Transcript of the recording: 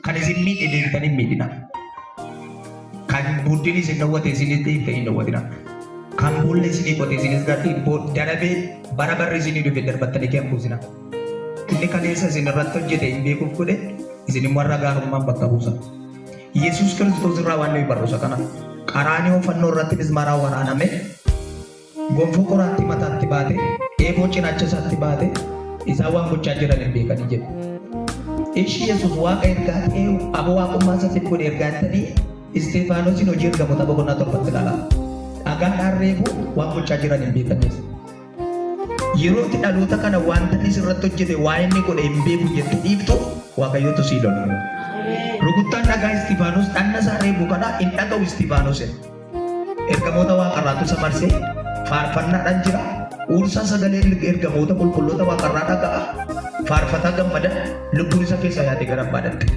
Kan isin miidhe deebitanii hin miidhina. Kan buddeen isin dhowwate isinis deebitanii hin dhowwatina. Kan boolla isinii qote isinis gadi darabee bara barri isinii dhufe darbattanii kee hin buusina. Inni kaleessa isin irratti hojjete hin beekuuf godhe isin immoo har'a gaarummaan bakka buusa. Yesuus Kiristoos irraa waan nuyi barru isa kana. Qaraanioo fannoo irratti mismaaraa waraaname gonfoo qoraattii mataatti baate eeboo cinaacha isaatti baate isaan waan gochaa jiran hin beekanii jedhu. Ishi Yesuus waaqa ergaa ta'ee aboo waaqummaa isaatti godhe ergaa ta'anii Istefaanosiin hojii ergamoota boqonnaa torbatti ilaalaa. Dhagaadhaan reebu waan gochaa jiran hin beekanis. Yeroo itti dhaloota kana wanta inni sirratti hojjete waa inni godhe hin beeku jettu dhiiftu Waaqayyotu sii lola. Rukuttaan dhagaa Istifaanos dhanna isaa reebu kana hin dhaga'u Istifaanos. Ergamoota waaqarraatu isa marsee faarfannaadhaan jira. Uursaa sagalee ergamoota qulqulloota waaqarraa dhaga'a. Faarfataa gammada lubbuun isa keessaa yaate gara abbaa dhaqxe.